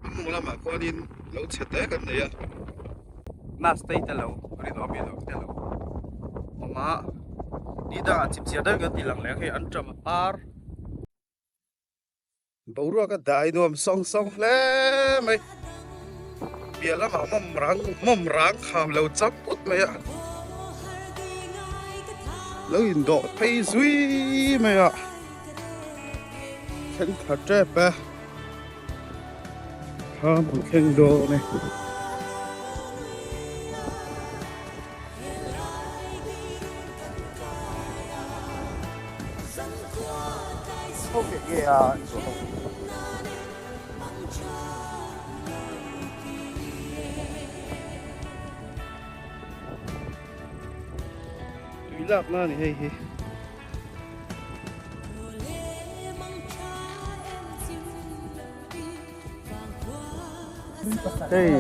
Hmung lamah khuanin lo chhe te kan nei a. Nurse te lo rinawm ilo te lo awm a, ni dangah chipchiar deuhin kan tih lang leh ang hei an ṭam a par. Boruak a dai nuam sawng sawng hle mai. Piah lamah mawm rang mawm rang kham lo cham put mai a. Lo indawh phei zui mai a. Thleng thla tep e. Thlam an thleng dawn e. Tui lakna a ni hei hi. Hei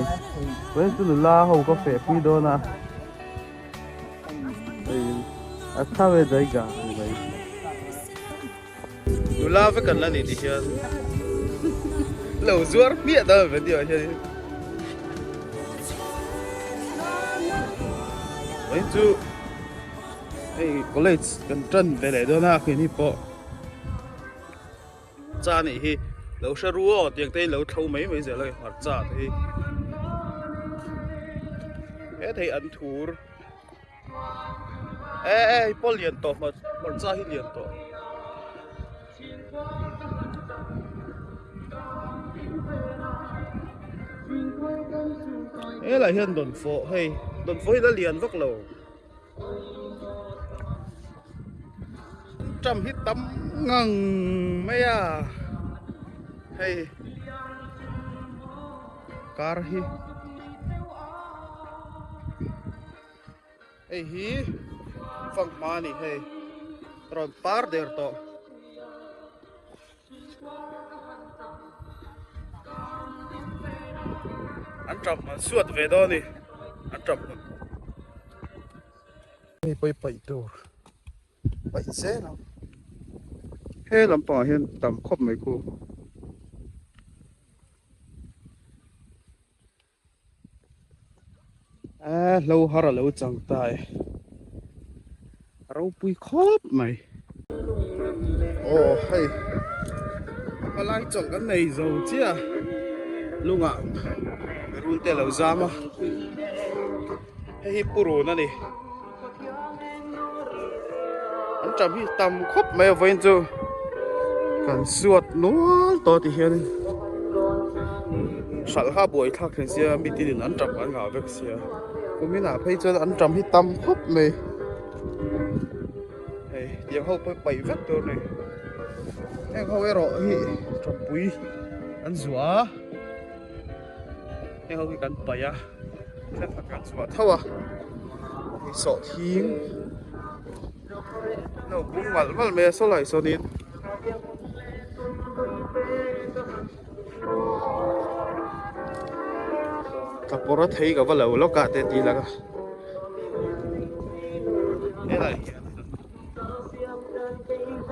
vawiin chu nula ho ka feh pui dawn a hei a tha ve daih ga ni mai. Nula vek an la ni tih hian lo zuar hmiah dawn video ah hian vawiin chu hei college kan tan ve leh dawn a keini pawh cha nih hi lo hre ru aw tiang te in lo thlo mai mai zel a hmarcha te hi hethei an thur. E e hei pawh lian tawh hmar hmarcha hi lian tawh. Helai hian dawnfawh hei dawnfawh hi la lian vak lo. Ṭam hi tam ngang mai a hei kar hi. Hei hi fanghma a ni hei rawn par der tawh. An tap an suat ve dawn a ni an tap hmun. Hei pawh hi paih tur paih zel ang he lampangah hian tam khawp mai khu. A hlo har a lo chang ta e a ropui khawp mai aw hei palai chawlh kan nei zo chiah lungah rul te a lo zam a hei hi purun a ni an ṭam hi tam khawp mai a vawiin chu kan suat nual tawh ti hianin hralh kha buai thlak thin sia mi tinin an ṭam an ngah vek sia kuminah phei chuan an ṭam hi tam khawp mai hei tiang ho pawh hi paih vek tur a ni heng ho erawh hi ṭampui an zuah a heng ho hi kan paih a. Thenkhat kan chhuah tho a hei sawhthing lo bung malh malh mai a saw lai sawnin ka pawr a thei ka va lo lawk a te tih laka. Helai hian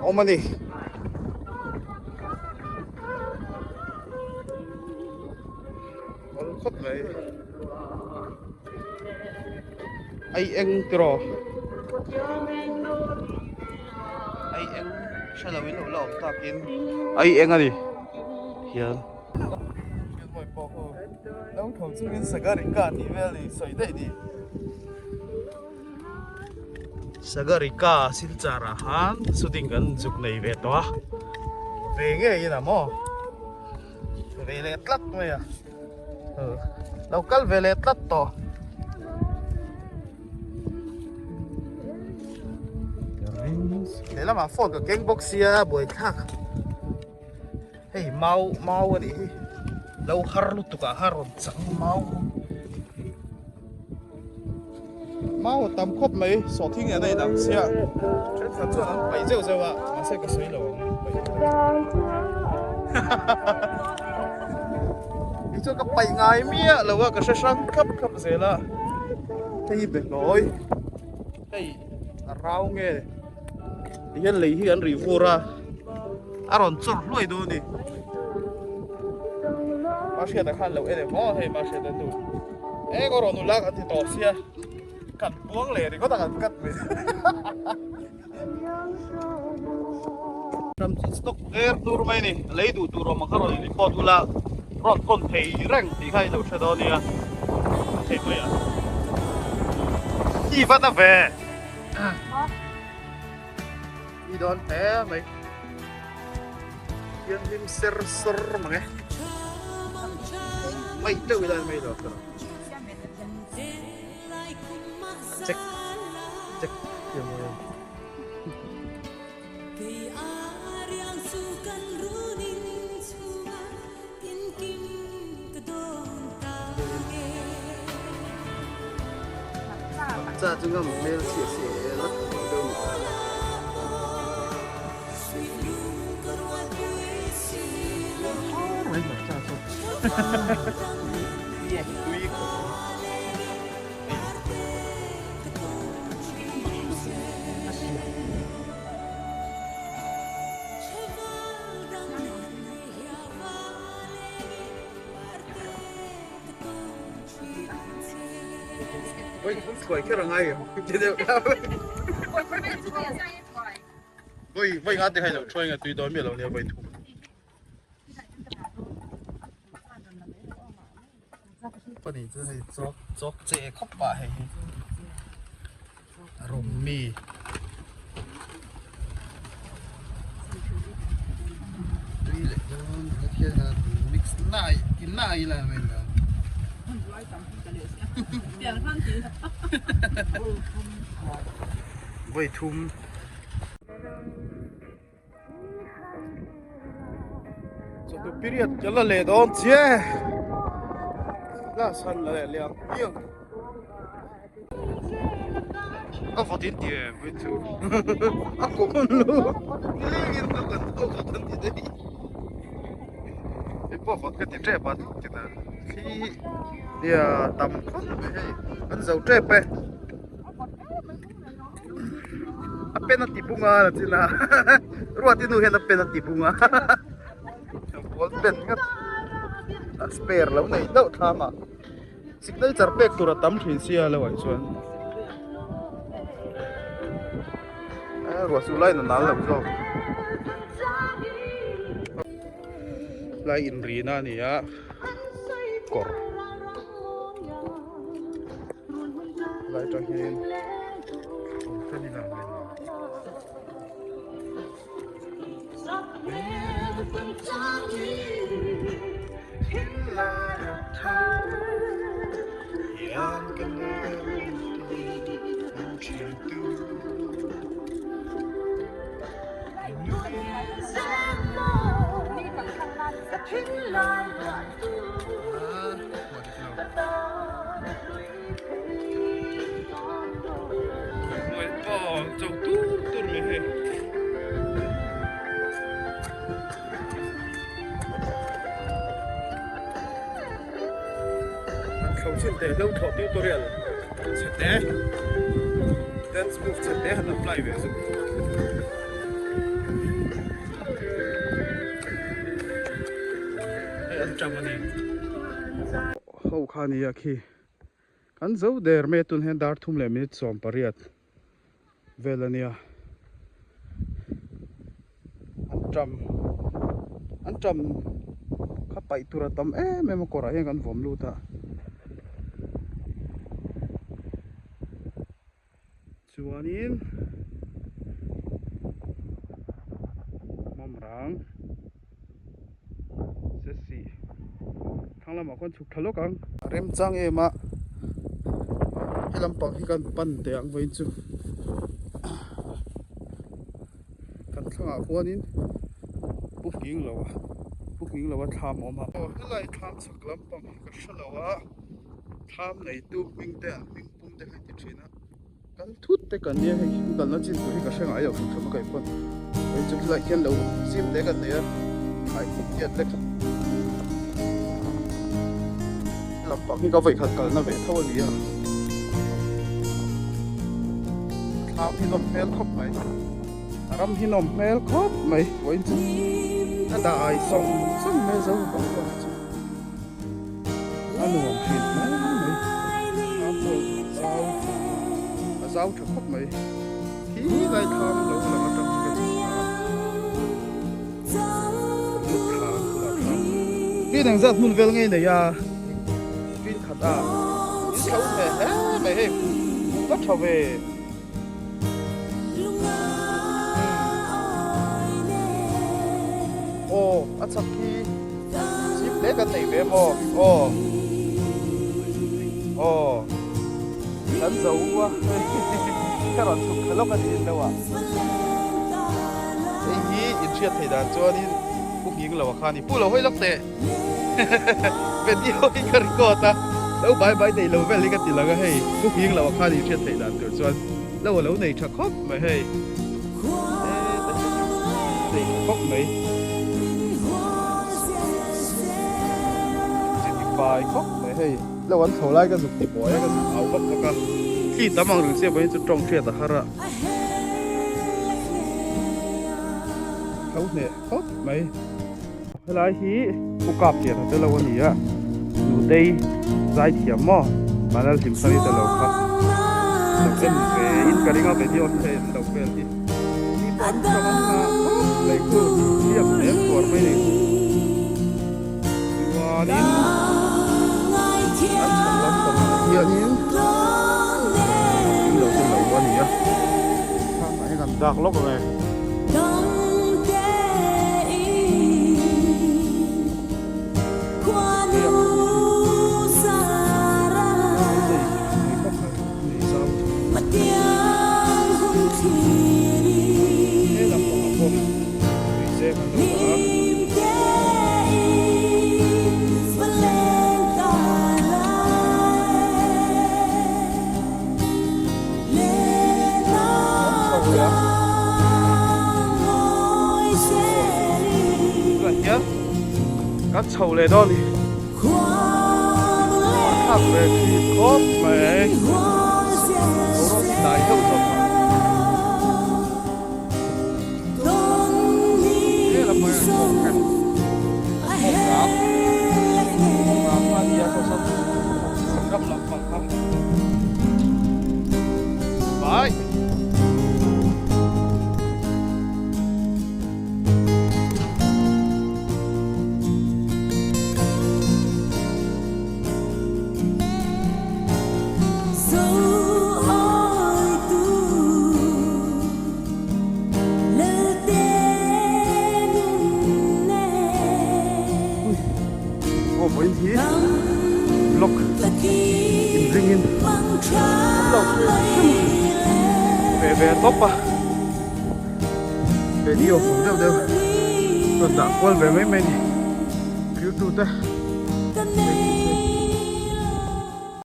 awm a ni. Awm khawp mai. Ai eng tiraw? Ai eng hre lo in lo la awm takin ai eng a ni hian. Lo tho chungin Sagarika tih vel ni sawi daih ni. Sagarika Silchar ah khan shooting kan zuk nei ve tawh a, ve ngeiin a maw ve leh tlat mai a. Lo kal ve leh tlat tawh. Lehlamah phone ka keng bawk sia buaithlak. Hei mau mau a nih hi. Lo har lutuk ah kha rawn chang mau. Mau a tam khawp mai sawhthing nen a inang sia. Thenkhat chuan an paih zeuh zeuh a mahse ka sawi lo ang paih Ni chuan ka paih ngai miah lo a ka hre hrang khap khap zel a. Hei hi behlawi hei a rau nge tihian lei hi an rih vur a a rawn chawr hluai dawn a ni. Mahriata khan lo en em aw hei Mahriata nu. Eng aw rawn nula kan ti tawh sia kan buang leh ringawt a kan cut mai. Ram chu stock er tur mai ni lei duh tur awm ang kha rawn report ula rawn thawn thei reng tih kha i lo hre dawn nia thei mai a i vat a ve i dawn hle mai thianghlim ser sawr mang e mai teuh ila mai lo tur check check thiam mai ang. Cha chu ngam hmel chhiah chhiah e la thaw deuh ni ta. Voi voi nga te hai lo throi nga tui dawn miah lo nia voi thum. Pani chu hei chawk chawk che khawp pah hei hi a rawm mi. Tui leh dawn het hian a mix nai ti nai ila mai la. Voi thum. Chawhnu period ka la leh dawn che class han la leh leh ang piang a vawt in ti em hei chu a kawng an lo nileng in a kan tho khat an ti daih hei pawh vawt ka ti tep a tina thli nia tam khawp mai hei an zo tep e. A pen a ti bung a la chin a ruati nu hian a pen a ti bung a ball pen ngat a spare lo nei deuh thlam a signature pek tur a tam thin sia lo ah chuan a ruah chu line a nal lo zawk lai inrina a ni a kawr. Lai tang hian awm ṭan in a ang lem lo. Tutorial chhe te. Dance move che te han apply ve chu. Hei an tang a ni. Ho kha nia khi. Kan zo der mai a tun hian dar thum leh minute 18 vel a nia. An tang an tang kha paih tur a tam em em a kawrah hian kan vawm lut a. Chuanin mawmrang se sih thlang lamah khuan chhuk thla lawk ang. A remchang em a, he lampang hi kan pan teh ang vawiin chu kan thlangah khuanin pu nghing lo a pu nghing lo a thlam a awm a. Aw helai thlam chhak lampang hi ka hre lo a. Thlam neitu hming te an hming pum te kha i ti thin a, kal thut te kan nia hei kan kalna chin tur hi ka hre ngai lo hrim hrim a kaihpawn hei chu khilaiah khian lo zim te kan nei a ai tiat lek lampang hi ka vawikhat kalna ve tho a ni a thlam hi nawm hmel khawp mai a ram hi nawm hmel khawp mai vawiin chu a dai sawng sawng mai zo bang bang chu. A nuam thin hle mai thlam pawh a zau a zau tha khawp mai khi lai thlam lo lang atang chu ka chhuk a lut thla bulah thlam tin engzat hmun vel ngei nei a tin khat a in tho ve hle mai hei va tha ve. Aw a chak hi chip hle kan nei ve maw aw aw kan zo a ka rawn chhuk thla lawk a ni in lo ah hei hi in hriat theih dan chuanin pu nghing lo a kha a ni pu lo hawi lawk teh video hi ka record a lo bai bai nei lo vel hi ka ti lang a hei pu nghing lo a kha a ni hriat theih dan tur chuan lo a lo nei tha khawp mai hei nei tha khawp mai chi ti fai khawp mai hei lo an tho lai ka zuk ti buai a ka zuk au vak vak a thli tam ang reng sia pawhin chu tawng hriat a har a tho hneh khawp mai. Helai hi Pu Kap Liana te lo a ni a, Nutei zai thiam maw? Manal Hlimsani te lo kha lo en ve in ka ring a video hi hei an lo vel hi. Ni pawh an hrang an nghah khawp mai khu hliam hle tuar mai ni. Chuanin an chhak lampangah hianin lo te lo a ni a. Thangah hian an dak lawk ang e. Kan chho leh dawn ni thlak ve thin khawp mai boruak hi dai deuh zawk a he lam mai an kawng kha kawng rang kawng rang kha a ni a saw saw ram lampang kha. Bye. Aw vawiin hi block inringin an lo hrim hrim ve ve tawp a video fawm deuh deuh rawn dah kual ve mai mai a ni youtube te.